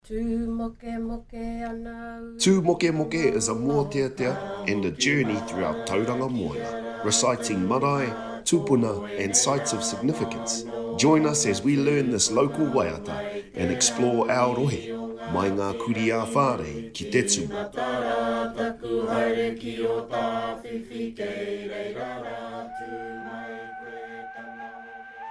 Tū Mokemoke is a mōteatea and a journey throughout Tauranga Moana, reciting marae, tupuna and sites of significance. Join us as we learn this local waiata and explore our rohe, mai ngā kurī ā-whārei ki te tumu.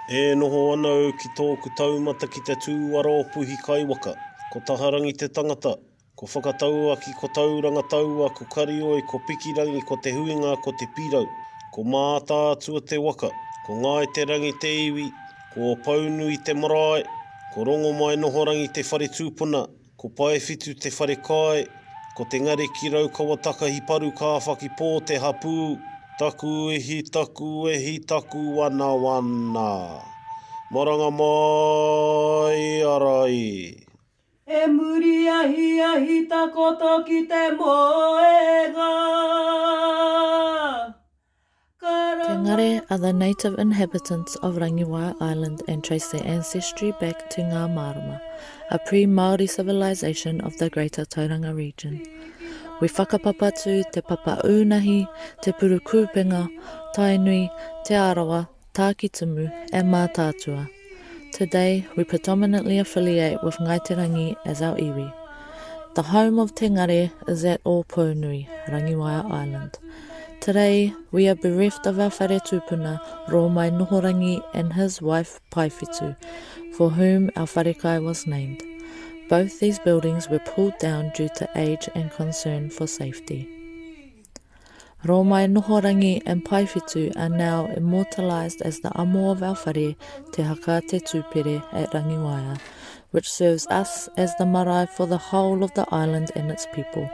E noho ana au ki tōku taumata ki te tūara o Puhikaiwaka, ko Taharangi te tangata, ko Whakatauaki, ko Tauranga taua, ko Karioi, ko Pikirangi, ko Te Huinga, ko Te Pirau, ko Mātaatua te waka, ko Ngāi Te Rangi te iwi, ko Opaunui te marae, ko Rongomai-nohorangi te whare tūpuna, Ko Paewhitu te whare kai, ko Te Ngariki Raukawa Takahi Paru Kāwhaki Pō te hapū, taku ihi, taku wehi, taku wanawana. Maranga mai ara i. E muri ahiahi takoto ki te moenga. Te Ngare are the native inhabitants of Rangiwaea Island and trace their ancestry back to Ngā Mārama, a pre-Māori civilization of the greater Tauranga region. We whakapapa to Te Papa Ūnahi, Te Purukūpenga, Tainui, Te Arawa, Tākitimu and Mātaatua. Today, we predominantly affiliate with Ngāi Te Rangi as our iwi. The home of Te Ngare is at Ōpounui, Rangiwaea Island. Today, we are bereft of our whare tūpuna, Rōmai Nohorangi and his wife Paewhitu, for whom our wharekai was named. Both these buildings were pulled down due to age and concern for safety. Rōmai Nohorangi and Paewhitu are now immortalised as the amo of our whare, Te Haka Te Tūpere at Rangiwaea, which serves us as the marae for the whole of the island and its people.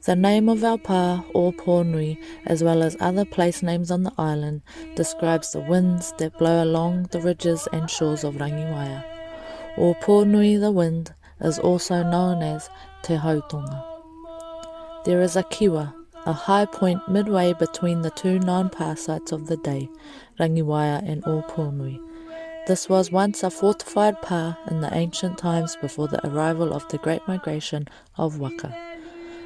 The name of our pā, o Pōnui, as well as other place names on the island, describes the winds that blow along the ridges and shores of Rangiwaea. O Pōnui the wind is also known as Te Hautonga. There is a kiwa, a high point midway between the two known pā sites of the day, Rangiwaea and Ōpōnui. This was once a fortified pā in the ancient times before the arrival of the Great Migration of waka.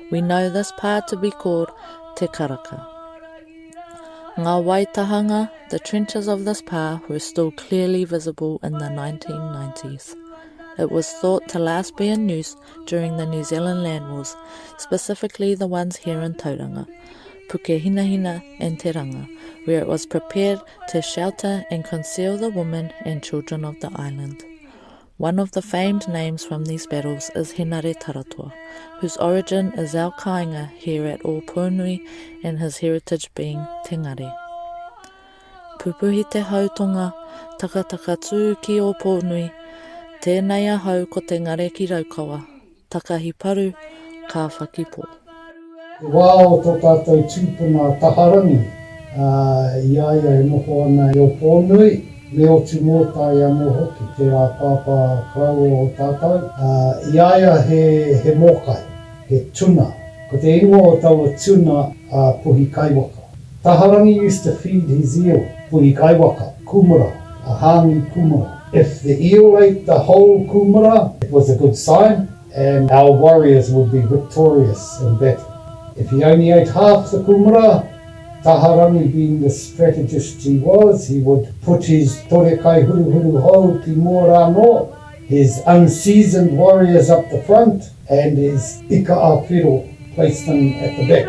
We know this pā to be called Te Karaka. Ngā waitahanga, the trenches of this pā were still clearly visible in the 1990s. It was thought to last be in use during the New Zealand Land Wars, specifically the ones here in Tauranga, Pukehinahina and Te Ranga, where it was prepared to shelter and conceal the women and children of the island. One of the famed names from these battles is Henare Taratoa, whose origin is our kāinga here at Ōpounui and his heritage being Te Ngare. Pupuhi te hau tonga, takataka tū ki Ōpounui, tēnei ahau ko Te Ngare ki Raukawa. Takahi paru, kāwhaki pō. Te wā o tō tātou tūpuna Taharangi, ā, i a ia e noho ana i Ōpōnui, me Otūmōtai anō hoki, tērā pāpā koroua o tātou, ā, i a ia he, he mōkai, he tuna. Ko te ingoa o taua tuna a Puhikaiwaka. Taharangi used to feed his eel, Puhikaiwaka, kūmara, a hāngi kūmara. If the eel ate the whole kūmara, it was a good sign and our warriors would be victorious in battle. If he only ate half the kūmara, Taharangi being the strategist he was, he would put his tore kai huruhuru hou ki mua rānō, his unseasoned warriors up the front, and his ika-a-whiro placed them at the back.